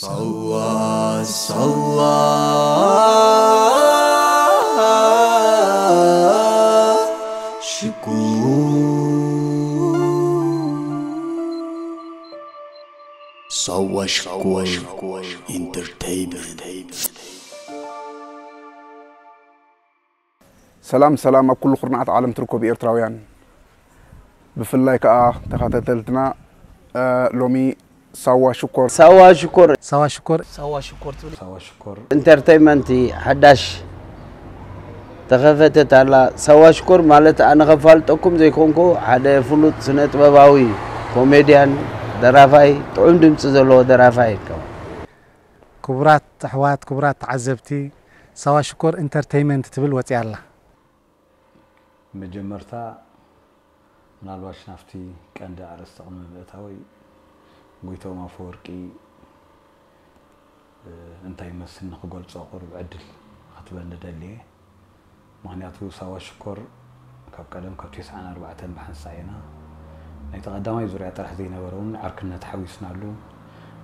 ሳዋ ሳዋ ሽኮር ሳዋ ሽኮር ኢንተርቴይንመንት። ሰላም ሰላም ኣብ ኩሉ ኩርናዓት ዓለም ትርከቡ ኤርትራውያን፣ ብፍላይ ከኣ ተኸታተልትና ሎሚ ሳዋ ሽኮር ሳዋ ሽኮር ሳዋ ሽኮር ሳዋ ሽኮር ትብል ሳዋ ሽኮር ኢንተርተይመንት ሓዳሽ ተኸፈተት ኣላ። ሳዋ ሽኮር ማለት ኣነ ከፋልጠኩም ዘይኮንኩ ሓደ ፍሉጥ ስነ ጥበባዊ ኮሜድያን ደራፋይ ጥዑም ድምፂ ዘለዎ ደራፋይ ይከው ክቡራት ኣሕዋት ክቡራት ተዓዘብቲ ሳዋ ሽኮር ኢንተርተይመንት ትብል ወፂኣ ኣላ። መጀመርታ ምናልባሽ ናብቲ ቀንዲ ኣርእስቲ ቅድሚ ምእታወይ ጎይቶም ኣፈወርቂ እንታይ ይመስል ንክገልፆ ቁሩብ ዕድል ክትበኒ ደልየ። ምክንያቱ ሳዋ ሽኮር ካብ ቀደም ካብ ተስዓን ኣርባዕተን ብሓንሳእ ኢና ናይቲ ቀዳማይ ዙርያ ጥራሕ ዘይነበረ እውን ዕርክነት ሓዊስናሉ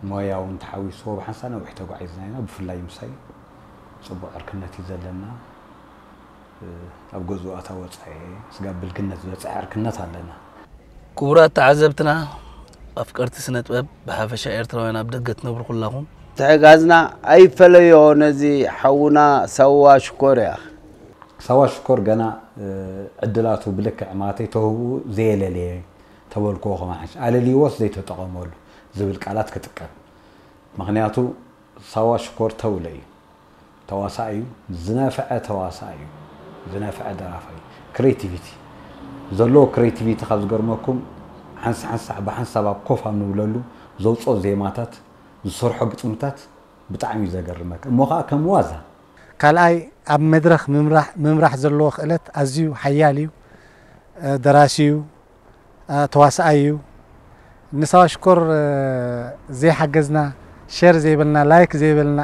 ሞያ እውን ተሓዊስዎ ብሓንሳእ ነዊሕ ተጓዒዝና ኢና። ብፍላይ ምሳይ ፅቡቅ ዕርክነት እዩ ዘለና። ኣብ ገዝኡ ኣታ ወፃኢ ስጋብ ብልግነት ዝበፅሐ ዕርክነት ኣለና። ክቡራት ተዓዘብትና ኣፍቀርቲ ስነ ጥበብ ብሓፈሻ ኤርትራውያን ኣብ ደገ ትነብሩ ኩላኹም ትሕጋዝና ኣይፈለዮ ነዚ ሓውና ሳዋ ሽኮር እያ። ሳዋ ሽኮር ገና ዕድላቱ ብልክዕ ማለተይ ተውህብኡ ዘየለለየ ተበልክዎ ከማሓሽ ኣለልይዎስ ዘይተጠቐመሉ ዝብል ቃላት ክጥቀም። ምክንያቱ ሳዋ ሽኮር ተውለ እዩ። ተዋሳኢ እዩ። ዝነፈዐ ተዋሳኢ እዩ። ዝነፈዐ ደራፋይ እዩ። ክሬቲቪቲ ዘለዎ ክሬቲቪቲ ካብ ዝገርመኩም ሓንሳ ሓንሳ ብሓንሳብ ኣብ ኮፍ ኣብ ንብለሉ ዘውፅኦ ዜማታት ዝሰርሖ ግጥምታት ብጣዕሚ እዩ ዘገርመካ እሞ ከዓ ከም ዋዛ ካልኣይ ኣብ መድረኽ ምምራሕ ዘለዎ ክእለት ኣዝዩ ሓያል እዩ። ደራሲ እዩ። ተዋስኣይ እዩ። ንሳዋ ሽኮር ዘይሓገዝና ሸር ዘይበልና ላይክ ዘይበልና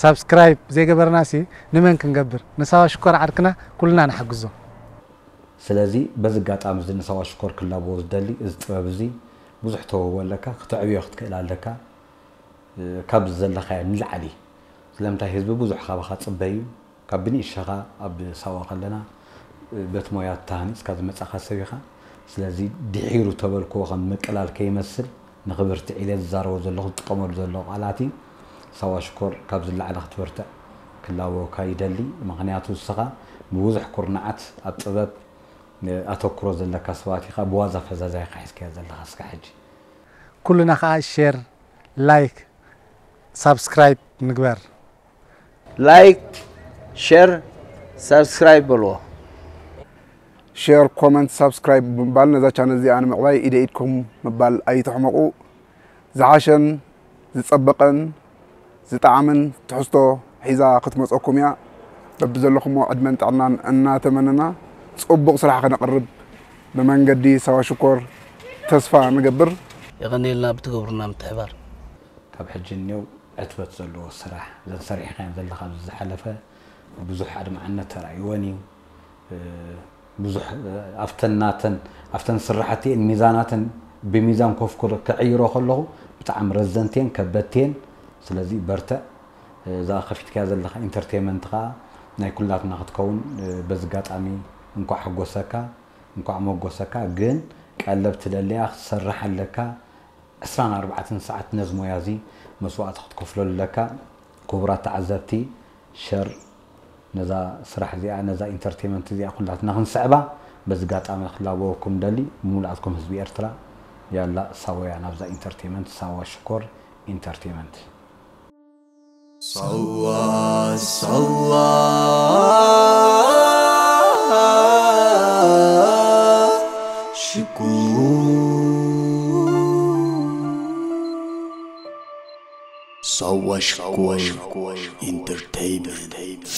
ሳብስክራይብ ዘይገበርና ሲ ንመን ክንገብር? ንሳዋ ሽኮር ዓርክና ኩልና ንሓግዞ። ስለዚ በዚ ኣጋጣሚ እዚ ንሳዋ ሽኮር ክላበዎ ዝደሊ እዚ ጥበብ እዚ ብዙሕ ተውህቦ ኣለካ፣ ክተዕብዮ ክትክእል ኣለካ። ካብ ዘለኻዮ ንላዕሊ ስለምንታይ ህዝቢ ብዙሕ ካባኻ ፅበይ እዩ። ካብ ብንእሽኻ ኣብ ሳዋ ከለና በቲ ሞያ ተሃኒፅካ ዝመፃኻ ሰብ ኢኻ። ስለዚ ድሒሩ ተበልክዎ ከም ምቅላል ከይመስል ንክብርቲ ዒለ ዝዛረቦ ዘለኹ ዝጥቀመሉ ዘለኹ ቃላት እዩ። ሳዋ ሽኮር ካብ ዝላዕለ ክትበርትዕ ክላበወካ ይደሊ። ምክንያቱ ንስኻ ብብዙሕ ኩርናዓት ኣብ ጥበብ ኣተኩሮ ዘለካ ሰባት ኢኻ። ብዋዛ ፈዛዛ ኢኻ ሒዝካዮ ዘለኻ እስካ ሕጂ። ኩልና ከዓ ሼር ላይክ ሳብስክራይብ ንግበር። ላይክ ሸር ሳብስክራይብ በልዎ። ሼር ኮመንት ሳብስክራይብ ብምባል ነዛ ቻነል እዚኣ ንምዕባይ ኢደ ኢድኩም ምባል ኣይትሕመቑ። ዝሓሸን ዝጸበቐን ዝጠዓመን ትሕዝቶ ሒዛ ክትመፀኩም እያ። በብዘለኹሞ ዕድመን ጥዕናን እናተመነና ፅቡቕ ስራሕ ከነቕርብ ብመንገዲ ሳዋ ሽኮር ተስፋ ንገብር። የቐንየልና ብትገብሩና ምትሕባር። ካብ ሕጂ እኒው ዕትበት ዘለዎ ስራሕ ዘን ሰሪሕካየን ዘለካ ኣብዚ ዝሓለፈ ብዙሕ ኣድማዕነት ተራእይወን እዩ። ብዙሕ ኣብተን ናተን ኣብተን ስራሕቲኤን ሚዛናተን ብሚዛን ኮፍ ክዕይሮ ከለኹ ብጣዕሚ ረዘንቲየን ከበድቲየን። ስለዚ በርትዕ። እዛ ከፊትካያ ዘለካ ኢንተርቴመንት ከዓ ናይ ኩላትና ክትከውን በዚ ኣጋጣሚ እንኳዕ ሓጎሰካ እንኳዕ መጎሰካ። ግን ቀለብ ትደልያ ክትሰርሕ ኣለካ። ዕስራን ኣርባዕተን ሰዓት ነዚ ሞያ እዚ መስዋእቲ ክትከፍለሉ ኣለካ። ክቡራት ተዓዘብቲ ሸር ነዛ ስራሕ እዚኣ ነዛ ኢንተርቴመንት እዚኣ ኩላትና ክንስዕባ በዚ ኣጋጣሚ ክላበወኩም ደሊ ብሙሉኣትኩም ህዝቢ ኤርትራ። ያላ ሳወያ ናብዛ ኢንተርቴመንት ሳዋ ሽኮር ኢንተርቴመንት። ሳዋ ሳዋ ሽኮር ሳዋ ሽኮር ኢንተርቴይንመንት።